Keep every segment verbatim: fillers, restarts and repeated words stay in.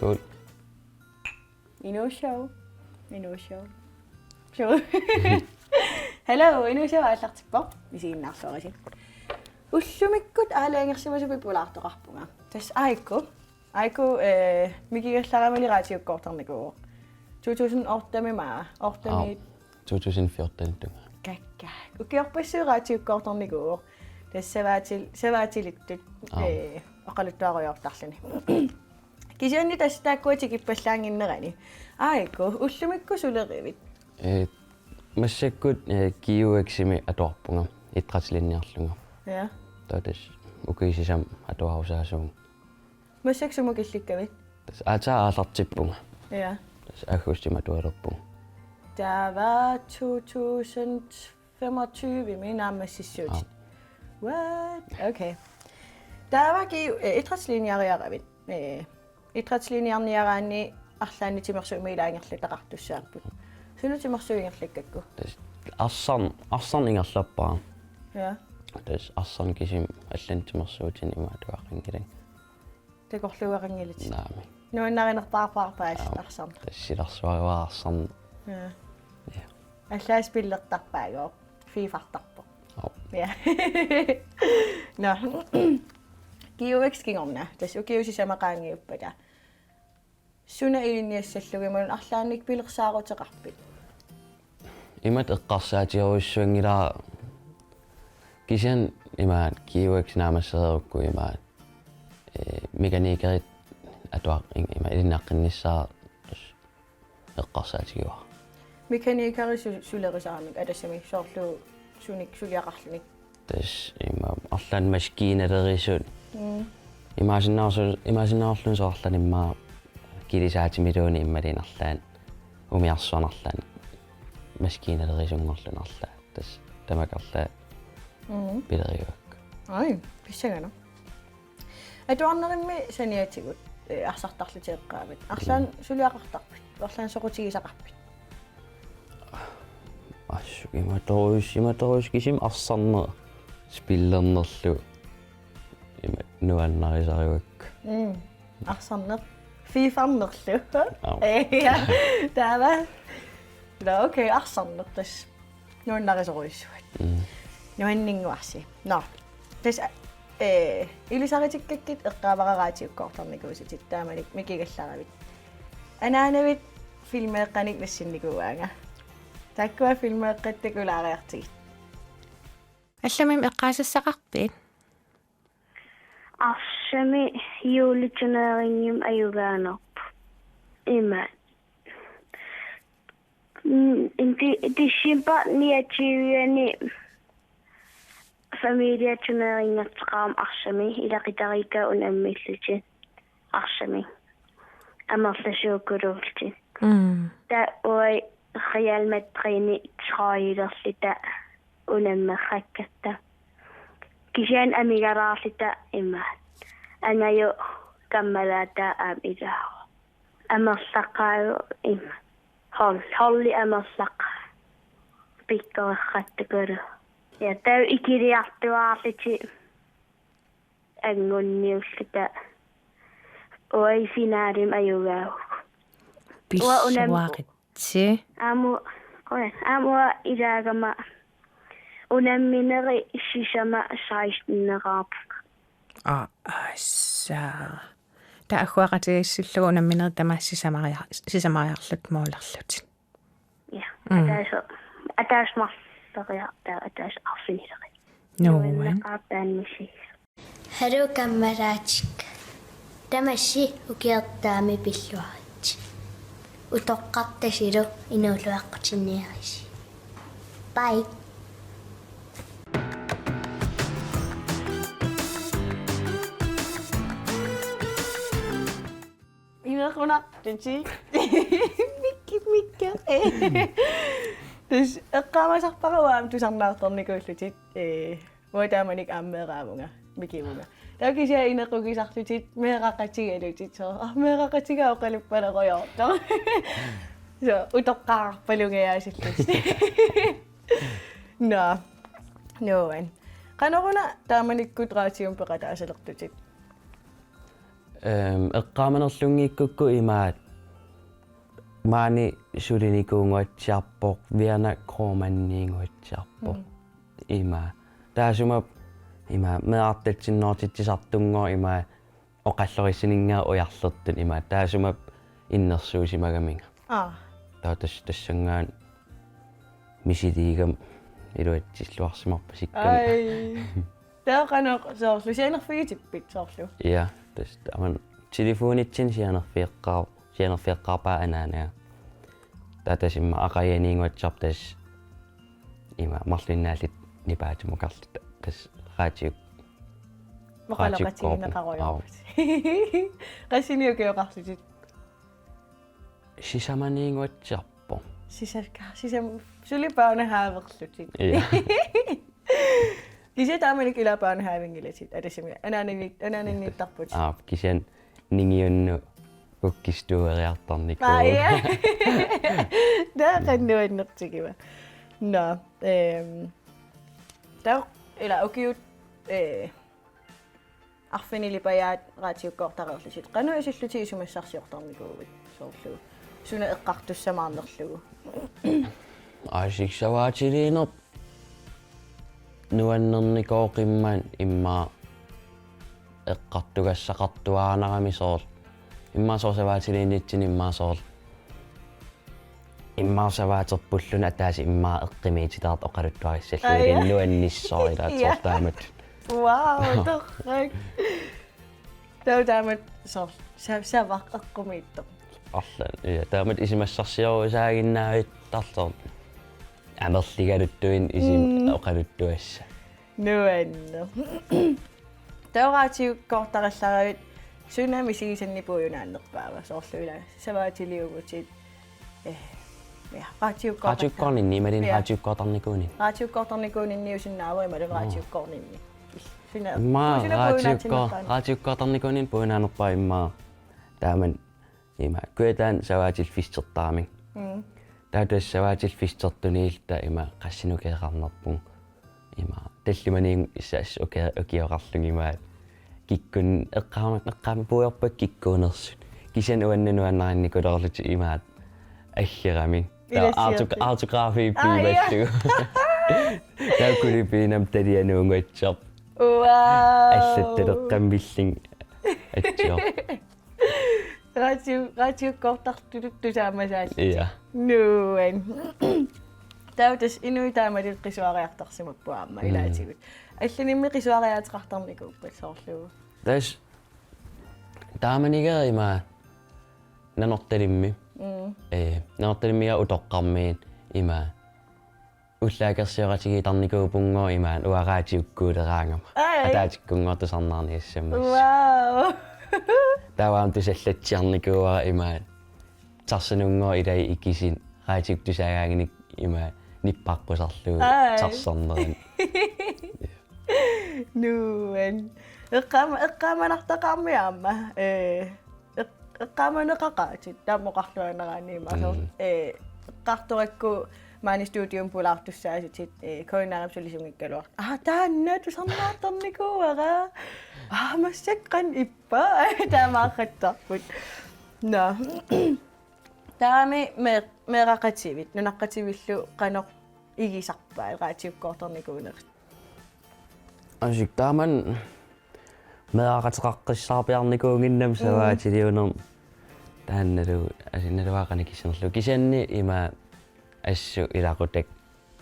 Cool. Inuk Show. Inuk Show. Show. Hello, Inuk Show aallartippoq. Isiginnaarluarisi. Ullumikkut aalajangersimasumik pulaartoqarpunga. Tassa Aiko. Aiko, eh, Mikigallaramili raatiukkoortarnikuuvoq. To tusind otte-mi maa. Otte-mi. Aap. To tusind fjorten tungaanut. Kakkaak. Ukiorpassuit raatiukkoortarnikuuvoq. Tassa savaatil-, savaatilittut, Aap. eh, oqaluttuarujoortarluni. Kisianni tassa taakkua tikippallaannginnerani. Aiko, ullumikkut sulerivit? Eh, massakkut, eh, G U X-imi atuarpunga, idrætslinjerlunga. Ja. Taava tassa ukiut sisamat atuarusaasuuvunga. Massakkut sumut killikkavit? Tassa aatsaat aallartippunga. Ja. Tassa aggustimi atualerpunga. Taava to tusind femogtyve-mi naammassissuutit. Aap. What? Okay. Taava ki-, eh, idrætslinjeriaravit. Eh, idrætslinjerniaraanni arlaannik timersuummik ilaa ingerlataqartussaapput. Suna timersuut ingerlakkakku? Tassa arsarn-, arsarneq ingerlappara. Ja. Tassa arsarneq kisimi allanik timersuutinik ima atuaqqinngilanga. Takorluugaqanngilatit. Naamik. Nuannarinerpaarpaarpaat Aap. arsarneq. Tassa silarsuarivara arsarneq. Ja. Ja. Allaat spillertarpaagooq. FIFA-rtarpoq. Aap. Ja. Nå. G U X kingorna. Tassa ukiut sisamat qaangiuppata. Suna ilinniassallugit imaluunniit arlaannik pilersaaruteqarpit? Imatut eqqarsaatigerujussuanngilara kisianni imaattoq G U X naammassereerukku imaattoq, eh, mekanikerit atuar-, in-, imaattoq ilinniaqqinnissara eqqarsaatigivara. Mekanikerit su-, sulerisaramik, atassami soorlu sunik suliaqarluni? Tassa ima arlaannik maskiinalerisut. Mm. Imaassinnaarsu-, imaassinnaarluni soorlu arlaannik immaqa kilisaatimiluunniit imaluunniit arlaannik umiarsuarnik arlaannik maskiinalerisunnguarluni arlaat. Tassa tamakkerlaat Mm. pilerivakka. Ai, pissanganaq. Atuarnerimmi saniatigut, eh, arsartarlutit eqqaavat. Arlaannik Mm. suliaqartarpit? Arlaannik soqutigisaqarpit? Assut imatorujus-, imatorujussuaq kisimi arsarneq spillernerlu ima nuannarisarivakka. Mm. Arsarneq. FIFA-rnerlu. Aap. Ja. Taava. Nå, okay, arsarneq tassa. Nuannarisorujussuat. Mm. Nuanninnguarsi. Nå. Tassa, eh, ilisaritikkakkit eqqaavara raatiukkoortarnikuusutit taamani mikigallaravit. Anaanavit filmeeqqanik nassinnikuuaanga. Taakkua filmeeqqat takulaariartigit. Allamimmi eqqaasassaqarpit? Arsami juleturneringi ajugaanerpoq. Ima. Mm, inti-, december niogtyve-ani familieturneringerteqarami arsami ilaqutariikkaat unammillutik arsami. Amerlasuukuluullutik. Mm. Taava uagut Real Madridimi trøjilerluta unammerrakkatta. Kisianni amigalaarluta imaattoq. Angajoq kammalaataa aamma ilaavoq. Amerlaqaagut ima. Hold, holdi amerlaqaat. Pikkoreqqattukulu. Ja, taava ikiliartuaarlutik anguniulluta. Uagut finalemi ajugaavugut. Uanga unam-, Pissuaritsi. Aamma, uanga, aamma uanga ilaagama unamminerit sisamat seksten-neraarput. Aa, assa. Taava agguaqatigiissillugu unamminerit tamaasa sisamariar-, sisamariarlutik målerlutik. Ja. Mm. Ataaseq, ataaseq marloriarlugu, ataaseq arfinileq. Nuann. Nuanneqaartaannissi. Hallo kammalaatikka. Tamassi ukiortaami pilluaritsi. Utoqqartasilu inuuluaqqutinniarisi. Bye. Inequnartutit. Mikki, mikki. Tassa eqqaamasarpara uanga aamma tusarnaartarnikuullutit. Ee, uanga taamanikkut aamma meeraavunga, mikivunga. Taava kisianni inequgisarlutit, meeraqatigalutit. Soorlu, aa, meeraqatigaaq oqaluppanerujoortoq. Soorlu, utoqqaarpalungajaasillutit. Nå. Nuann. Qanoruna taamanikkut raatiumi peqataasalertutit? Ehm, eqqaamanerlunngikkukku imaat maani sulinikuunnguatsiarpoq, Viana Kromanniinnguatsiarpoq. Mm. Ima. Taassuma ima meerartatsinnuutitsisartunngooq ima oqallorissaanngilanga ujarlertut ima. Taassuma innersuussimagaminga. Aa. Taava tas-, tassanngaanniit misiliigama iluatsilluarsimarpasikkami. Ai. Taava qanoq soorlu sianerfigitippit soorlu? Ja, tassa aamma telefonitsinni sianerfeqqaa-, sianerfeqqaarpara anaanaga. Taava tassa ima aqaguaniinnguatsiarpoq tassa ima marluinnaalluta nipaatimukarluta tassa radiu-, radiukkooq. Oqaloqatigineqarujoorputit. Qassinik ukioqarlutit? Sisamaniinnguatsiarpoq. Sisakka-, sisam-, suli børnehaverlutit. Ja. Kisianni taamanikkut ilaa børnehavenngilatit, atasimik. Anaananni-, anaananniittarput. Aa, kisianni ningiunnut vuggestueriartornikuuvoq. Aa, ja. Taava qanoq nuannertigiva. Nå, ehm, taava ilaa ukiut, eh, arfinilipajaat radiukkoortareerlutit. Qanoq isillutit isumassarsiortarnikuuit soorlu? Suna eqqartussamaarnerlugu? Aasiit savaatiliinerput nuannernikooqimmat immaqa eqqartugassaqartuaannarami soorlu. Immaqa soorlu savaatiliinnitsinni immaqa soorlu. Immaqa savaaterpulluunniit ataaseq immaqa eqqumiititaartoq oqaluttuarissallugit. Aa, ja. Nuannissoq ilaa. Ja. Soorlu taamatut. Wow, torrak. Taava taamatut soorlu sa-, savaq eqqumiitsoq. Arlaannik. Ja, taamatut isumassarsiorusaaginnavittarlugu. Amerligaluttuinnaq isima. Mm. Oqaluttuassat. Nuanneq. Taava radiukkoortarallaravit suna misigisannik puiunaannerpaava soorlu ilaa savaatiliuvutit, eh, ja, radiukkoortar-, radiukkoorninni imaluunniit, ja, radiukkoortarnikuuninni. Radiukkoortarnikuuninniusinnaavoq imaluunniit, oo, radiukkoorninni. Suna, immaqa suna puiunaatsinnerpaava? Radiukkoor-, radiukkoortarnikuuninni puiunaannerpaaq immaqa. Taamani ima kujataani savaatillit festertaramik. Mm. Taava tassa savaatillit festertuniilluta ima qassinik ukioqarnerpunga. Ima tallimaniinnguaq assut uki-, ukioqarlunga ima kikkun-, eqqaama-, eqqaamavara puiorpakka kikkuunersut. Kisianni uannut nuannarinnikuloorlutik imaattoq aggeramik. Taava ilasiorti. Autog-, autografi, aa, ja, piimallugu. Taava kulipiinama talianuunnguatsiarpoq. Wow. Allattaleqqammerlunga atsiorpoq. Radio-, radiukkoortartutut tusaamasaallutit. Ja. Nuann. Taava tassa inuit taamaalillutik qisuariartarsimapput aamma, mm, ilaatigut. Allanimmi qisuariaateqartarnikuuppat soorlu? Tassa taamanikkut ima Nanortalimmi. Mm. Eh, Nanortalimmiga utoqqarmiit ima ullaakersioqatigiittarnikuuvugut imaattoq uanga radiukkuuleraangama. Ai. Ataatikkunngooq tusarnaarniassammassuk. Wow. Taava aamma tusallatsiarnikuuara imaattoq. Tarsanunngooq ilai ikisin radiukkut tusaagaanganik imaattoq nippaqqusarlugu. Ai. Tarsarnerani. Nuann. Eqqaama-, eqqaamanartaqaarmi aamma. Eh, eq-, eqqaamaneqaqaatit taama oqarluaannaraanni immaqa. Mm. Eh, eqqartorakku maani studiumi pulaartussaasutit, eh, K N R-ip sulisunngikkaluarlutit. Aa, taanna tusarnaartarnikuuara. Aa, massakkut qanoq ippa? Taamaarrattarput. Nå. Taamani mee-, meeraqativit, nunaqqativillu qanoq igisarpaat radiukkoortarnikuunerit? Aasiit taamani meeraqateqaqqissaarpiarnikuunnginnami, mm, savaatiliunermi. Taannalu asinnaluaa qanoq ikissanerlugu. Kisianni ima assut ilaqutakka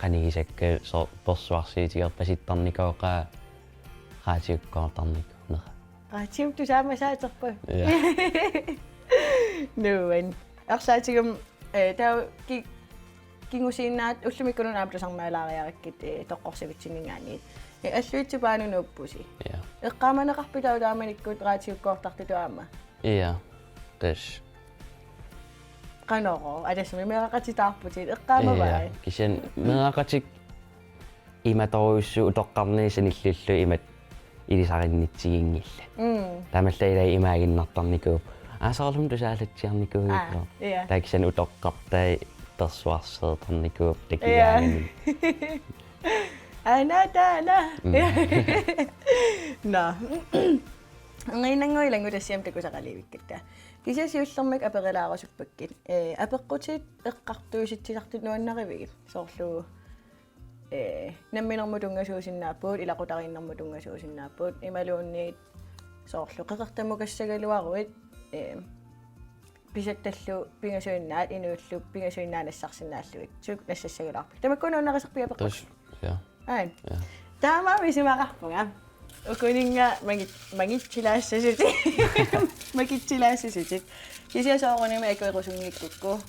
qanoq igisakka soorlu persuarsiutigerpasittarnikooqaat radiukkoortarnikuunera. Radiukkut tusaamasaaterput. Ja. Nuann. Arlaatigut, eh, taava ki-, kingusinnaasut ullumikkut una aamma tusarnaalaariarakkit, eh, toqqorsivitsinninngaanniit. Eh, Alluitsup Paanut nuuppusi. Ja. Eqqaamaneqarpit taava taamanikkut radiukkoortartutut aamma? Ja. Tassa. Qanoq, atasimik meeraqatitaarputit, eqqaamavai? Ja, kisianni meeraqatikka imatorujussuit utoqqarniit sanillillugu imatut ilisarinnittiginngillat. Mm. Taamaallaat ilaat imaaginnartarnikuupput. Aa, soorlumi tusaallatsiarnikuugipput. Aa, ja. Taava kisianni utoqqartai persuarseertarnikuupput takigaangamik. Ja. Aana taana. Mm. Nå. Angiinnannguit ilanngutassi aamma takusaqalivikkatta. Kisianni siullermik aperalaarusuppakka. Ee, apeqqutit eqqartuussisartut nuannarivigit? Soorlu ee, namminermut tunngasuusinnaapput, ilaqutariinnermut tunngasuusinnaapput, imaluunniit soorlu qeqertamukassagaluaruit, ee, pisattallu pingasuinnaat, inuillu pingasuinnaat nassarsinnaallugit. Suut nassassagaluarpit? Tamakkununnga arisarpia peqqut? Tassa, ja. Ain. Ja. Taamaammat isumaqarpunga. Ukuninnga mangit-, mangitsilaassasutit. Mangitsilaassasutit. Kisianni soorunami akuerusunngikkukku.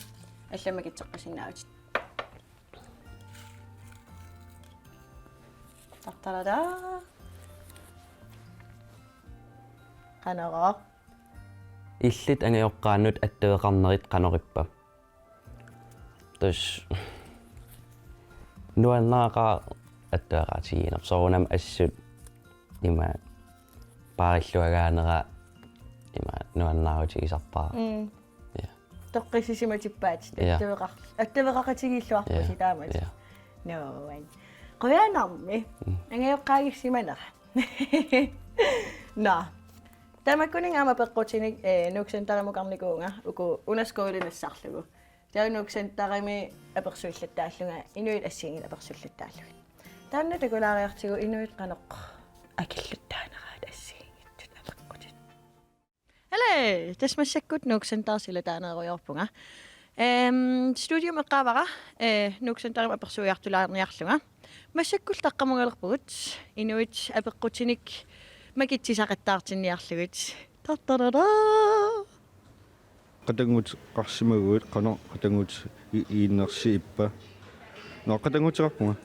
Allamik makitseqqisinnaavutit. Tartarara. Qanorooq? Illit angajoqqaannut attaveqarnerit qanorippa? Tassa nuannaaqaaq attaveqatigiinneq. Soorunami assut ima paarilluagaanera ima nuannaarutigisarpara. Mm. Ja. Toqqissisimatippaat. Ja. Attaveqar-, attaveqaqatigiilluarpusi. Ja. Taamatut. Ja. Nuann. Qujanarmi. Mm. Angajoqqaagissimanera. Nå. Tamakkuninnga aamma peqqutinik, eh, Nuuk Centerimukarnikuuvunga uku una skåli nassarlugu. Taava Nuuk Centerimi apersuillattaallunga, inuit assigiinngitsut apersuillattaallugit. Taanna takulaariartigu inuit qanoq akilluttaaneraat assigiinngitsut apeqqutit. Hallo, tassa massakkut Nuuk Center silataaneerujoorpunga. Ehm, studiumi eqqaavara, eh, Nuuk Centerimi apersuiartulaarniarlunga. Massakkut taqqamugalerpugut inuit apeqqutinik makitsisaqattaartinniarlugit. Tartarara. Qatannguteqarsimaguit, qanoq qatanngut i-, iinnersi ippa? Nå, qatannguteqarpunga.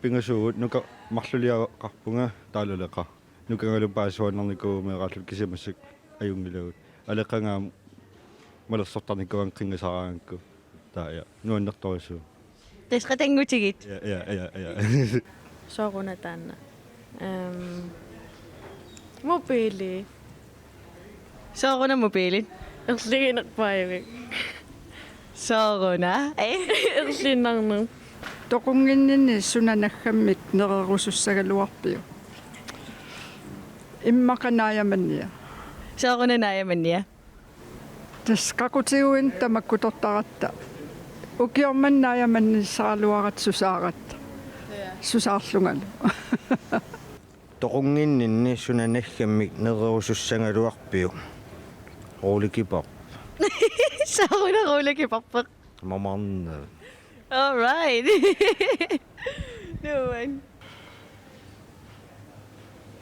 Pingasuugut, Nuka marluliaqarpunga, taalaleqa. Nukangalu paasiuaannarnikuuvoq meeraalluta, kisianni massakkut ajunngilagut. Aleqangaam malersortarnikuugaanga qinngasaraangakku. Taava, ja. Nuannertorujussuuvoq. Tassa qatanngutigit. Ja, ja, ja, ja. Sooruna taanna? Ehm, mobili. Sooruna mobili? Erliginerpaavik. Sooruna? Ei. Erliinnarneq. Toqunnginninni suna naggammik nererusussagaluarpiuk? Immaqa Naaja Mannia. Sooruna Naaja Mannia? Tassa qaqutiguinnaq tamakkutortaratta. Ukioq manna Naaja Mannissaraluaratta susaaratta. Susaarlungalu. Toqunnginninni suna naggammik nererusussagaluarpiuk? Rullekipoq. Sooruna rullekipoq? Mamarneq. All right. Nuann.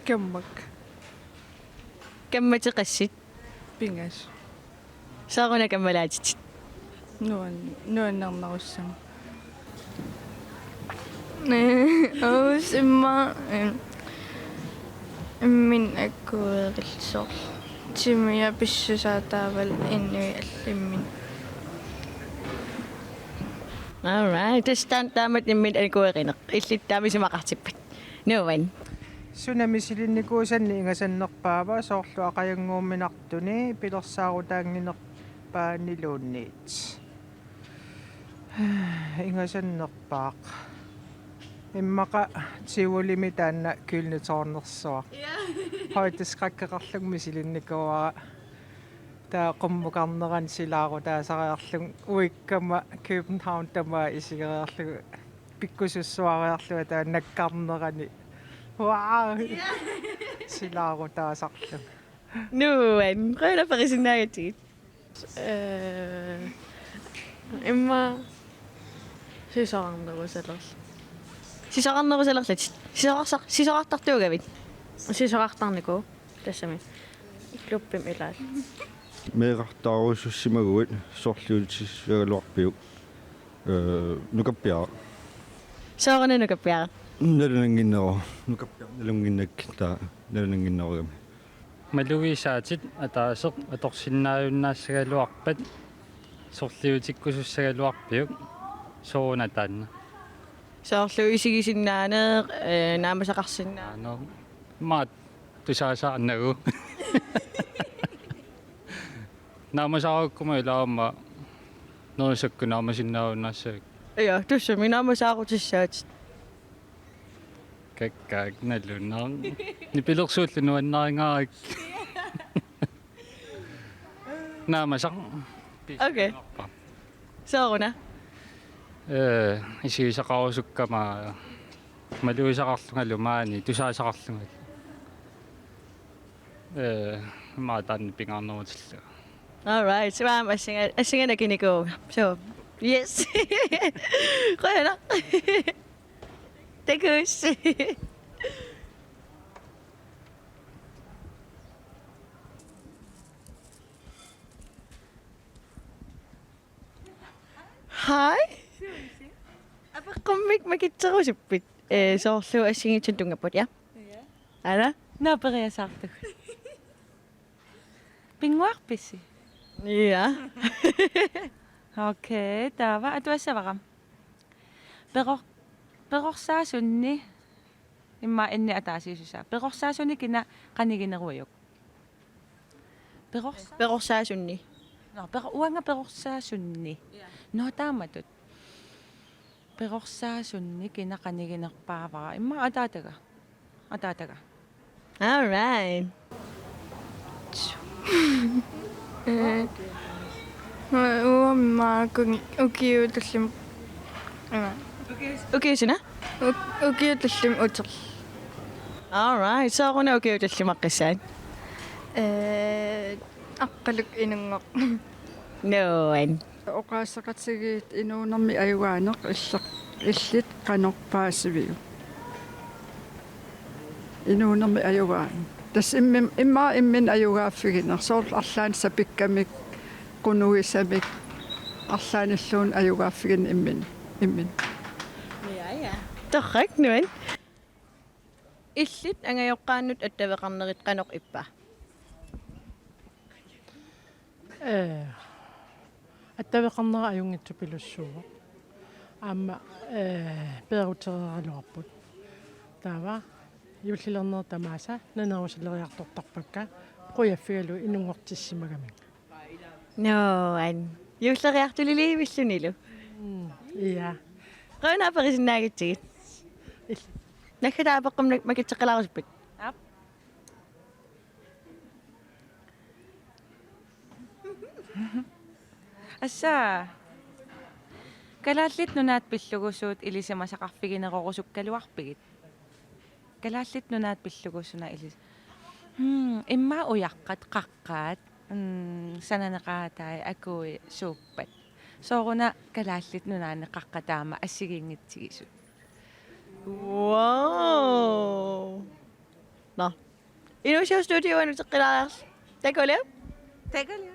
Kammak. Kammatit qassit? Pingasut. Sooruna kammalaatit? Nuan-, nuannernerussamik. Uus imma, eh, imminut akuerillugu. Timia pissusaataavalu inuit allat imminnut. All right. Tassa taanna taamatut imminut akuerineq. Illit taama isumaqartippat? Nuann. Suna misilinnikuusanni ingasannerpaava, soorlu aqajannguuminartuni pilersaarutaannginnerpaaniluunniit? Ingasannerpaaq. Immaqa Tivolimi taanna Kølni Tårnersuaq. Ja. Højdeskrækkeqarlunga misilinnikuuara. Taava qummukarnerani silaarutaasariarlunga, uikkama København tamaat isigeriarlugu, pikkusussuariarlunga taava nakkarnerani. Wow! Ja. Silaarutaasarlunga. Nuann, qujanaq parisinnaagakkit. Eh, imma sisorarnerusalerlutit. Sisorarnerusalerlutit? Sisorarsar-, sisorartartuugavit? Sisorartarnikuuvoq tassami. Klubbimi ilaallugu. Meerartaarusussimaguit sorliutissagaluarpiuk? Eh, nukappiaraq. Sooruna nukappiaraq? Nalunannginneruvoq. Nukappiaraq nalunnginnakku taava nalunannginnerugami. Malugisaatit ataaseq atorsinnaajunnaassagaluarpat sorliutikkusussagaluarpiuk, sooruna taanna? Soorlu isigisinnaaneq, eh, naamasaqarsinnaaneq. Aano. Maat tusaasaarnagu. Naamasaarukkuma ilaamma nerisakku naamasinnaajunnaassavat. Ja, tassami naamasaarutissaatit. Kakkaak nalunaq. Nipilersuullu nuannarigaara. Naamasaq. Okay. Sooruna? Ee, isigisaqarusukkama malugisaqarlungalu maani tusaasaqarlungalu. Ee, maani taanna pingaarnerutillugu. All right, så var assinga, assinga nakinikuuvunga. So, yes. Qujanaq. Takuss. Hej. Apeqqummik makitserusuppit? Ee, soorlu assigiinngitsunik tunngapput, ja? Ja. Aana? Naaperiasaartugut. Pinnguarpisi? Ja. Okay, taava atuassavara. Peror-, perorsaasunni immaqa inni ataasiisusaa. Perorsaasunni kina qaniginerujuk? Perorsa-, perorsaasunni. Nå, per-, uanga perorsaasunni. Ja. Nå, taamatut. Perorsaasunni kina qaniginerpaavara? Immaqa ataataga. Ataataga. All right. Eh, uanga immaqa ukiut tulliit. Ima. Ukiut suna? Uk-, ukiut tulliit uterl. All right. Sooruna ukiut tulliit maqqissaat? Eh, Aqqaluk Inunngoq. Nuan. Oqaaseqatigiit inuunermi ajugaaneq illeq, illit qanoq paasiviuk? Inuunermi ajugaaneq. Tassa immin-, immaqa imminut ajugaaffigineq. Soorlu arlaannik sapikkamik, qunugisamik, arlaannilluunniit ajugaaffigineq imminut. Imminut. Ja, ja. Torrak, nuan. Illit angajoqqaannut attaveqarnerit qanoq ippa? Ee, attaveqarnera ajunngitsupilussuuvoq. Aamma, ee, peerutereeraluarput. Taava juullilernerit tamaasa nanerusaleriartortarpakka qujaffigalugu inunngortissimagaminga. Nuan. Juulleriartuliliivillunilu. Mm, ja. Qujanaq aperisinnaagakkit. Naggataa apeqqummik makitseqqilaarusuppit? Aap. Assa. Kalaallit Nunaat pillugu suut ilisimasaqarfiginerorusukkaluarpigit? Kalaallit Nunaat pillugu suna ilis-, hmm, immaqa ujaqqat, qaqqat, hmm, sananeqaatai, akui, suuppat. Sooruna Kalaallit Nunaanni qaqqat taama assigiinngitsigisut? Wow. Nå. Inuusuttut studioanut uteqqilaariarsi. Takuliuk. Takuliuk.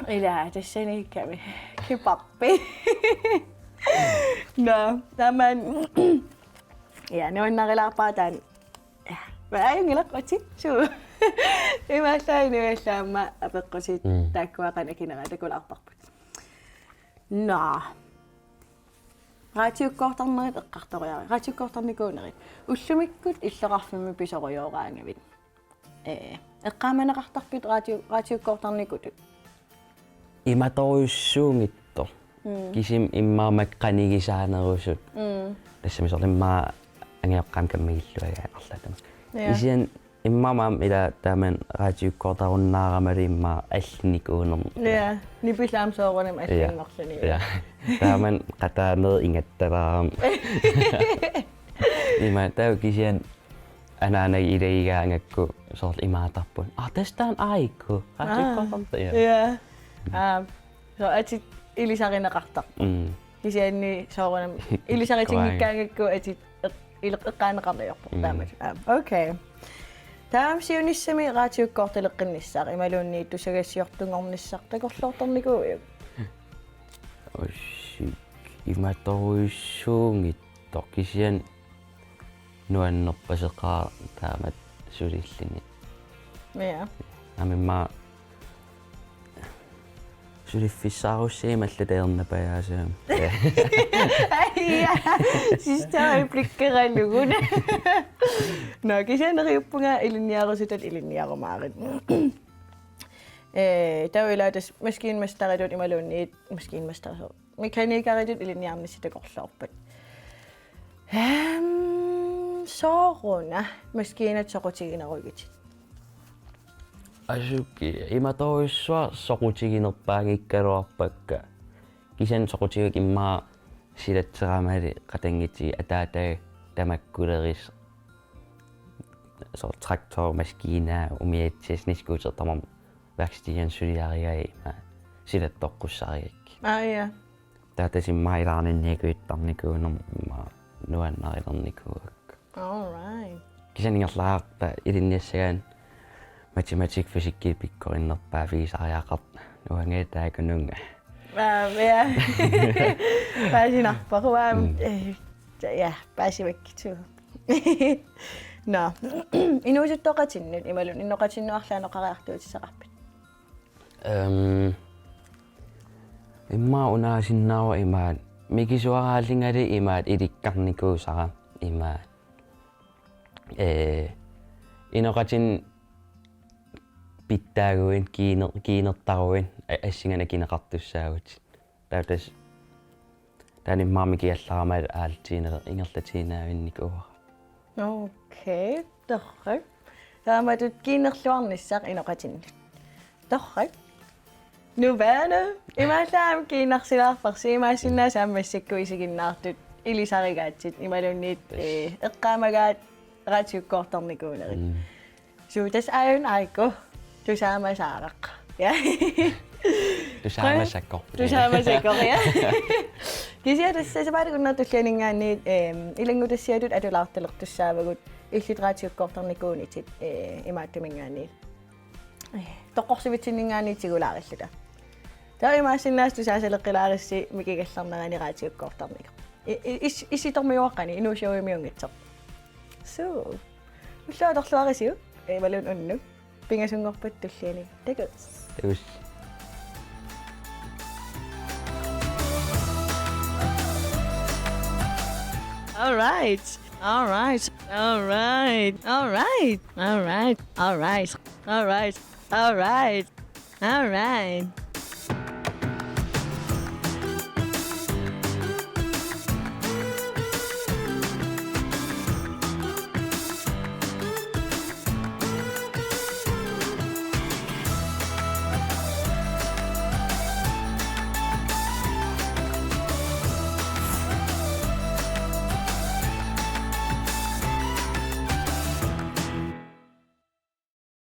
Ila, tassaniikkami. Kebabbi. Nå, taman. Ja, nuannarilaarpara taanna. Ja, ajunngilaq, uti. Suu. Imaallaat inuit aamma apeqqutit. Mm. Taakkua qanoq akineraa takulaarparput. Nå. Radiukkoortarnerit eqqartoriarit. Radiukkoortarnikuunerit. Ullumikkut illoqarfimmi pisorujooraangavit? Ee, eqqaamaneqartarpit radio-, radiukkoortarnikutut? Imatorujussuunngitsoq. Mm. Kisianni immaqa qanigisaanerusut. Mm. Tassami soorlu immaqa angajoqqaamik kammagilluagai arlaat tamarmik. Ja. Kisianni immaqa aamma ila taamani radiukkoortarunnaaramalu immaqa allinnikuunermut. Ja, nipillu aamma soorunami, ja, allinnerluni. Ja. Taamani qataaneq ingattalaarami. Ima taava kisianni anaanagit ilagigaangakku soorlu imaattarput. Aa, tassa taanna aajuku. Aa. Radiukkoortarneq. Ja. Ja. Aa, soorlu atit ilisarineqartarput. Mm. Kisianni soorunami ilisaritinngikkaangakku atit eq-, ileq-, eqqaaneqarneq ajorpoq. Mm. Taamatut. Aa, okay. Taava siunissami radiukkoortaleqqinnissaq imaluunniit tusagassiortunngornissaq takorloortarnikuuiuk? Ussik, imatorujussuunngitsoq kisianni nuannerpaseqaaq taamatut sulilluni. Ja. Aamma immaqa suliffissaarussigama allatut ajornapajaassagama. Ja. Sidste øjeblikkeraluguna. Nå, kisianni neriuppunga ilinniarusutat ilinniarumaarit. Ee, taava ila tassa maskinmesteritut imaluunniit maskinmesteritut. Mekanikeritut ilinniarnissaq takorloorpat. Ehm, sooruna maskiinat soqutiginerugitit? Asuki, imatorujussuaq soqutiginerpaanngikkaluarpakka. Kisianni soqutigigukku immaqa silatseramali qatanngutigiit ataataga tamakkuleris. Soorlu traktor, maskiina, umiatsiaat, snescooter tamarmik værkstedimi suliarigaat ima silattoqqussarigakkit. Aa, ja. Taava tassa immaqa ilaarninniikujuttarnikuunerma immaqa nuannarnikuuakka. All right. Kisianni ingerlaarta ilinniassagaanni matematik, fysikki pikkorinnerpaavigisariaqartoq, uanga taakununnga. Aa, ja. Paasinarpoq, uanga, mm, eh, ja, paasivakkit. Nå. Inuusuttoqatinnut imaluunniit innoqatinnut arlaannik oqariartuutissaqarpit? Ehm, immaqa unaasinnaavoq imaattoq mikisuaraallungali imaattoq ilikkarnikuusara imaattoq. Eh, innoqatinnut pitsaaguit, kiiner-, kiinertaruit, a-, assinganik akineqartussaavutit. Taava tassa taanna immaqa mikigallaramali aallutiinnaq ingerlatiinnaavinnikuuara. Okay, torrak. Taamatut kiinnerluarnissaq innoqatinnut. Torrak. Nuværende. Imaallaat aamma kiinnarsilaarparsi, imaassinnaavoq aamma massakkut isiginnaartut ilisarigaatsit imaluunniit, eh, eqqaamagaat radiukkoortarnikuunerit. Mm. Suu, tassa aajuna aajuku tusaamasaaraq. Ja. Tusaamasakkorpiaq. Tusaamasakkorpiaq, ja. Kisianni tassa sapaatip akunnera tullianinngaanniit, ehm, ilanngutassiatut atulaartalertussaavagut illit radiukkoortarnikuunitit, eh, imaattuminngaanniit. Eh, toqqorsivitsinninngaanniit tigulaarilluta. Taava imaassinnaavoq tusaasaleqqilaarissi mikigallarnerani radiukkoortarnikoq. I-, i-, is-, issitormiuaqqani, inuusuumiunngitsoq. Suu. Ulloq atorluarisiuk, imaluunniit unnuk. Pingasunngorpat tulliani. Takuss. Takuss. All right. All right. All right. All right. All right. All right. All right. All right. All right.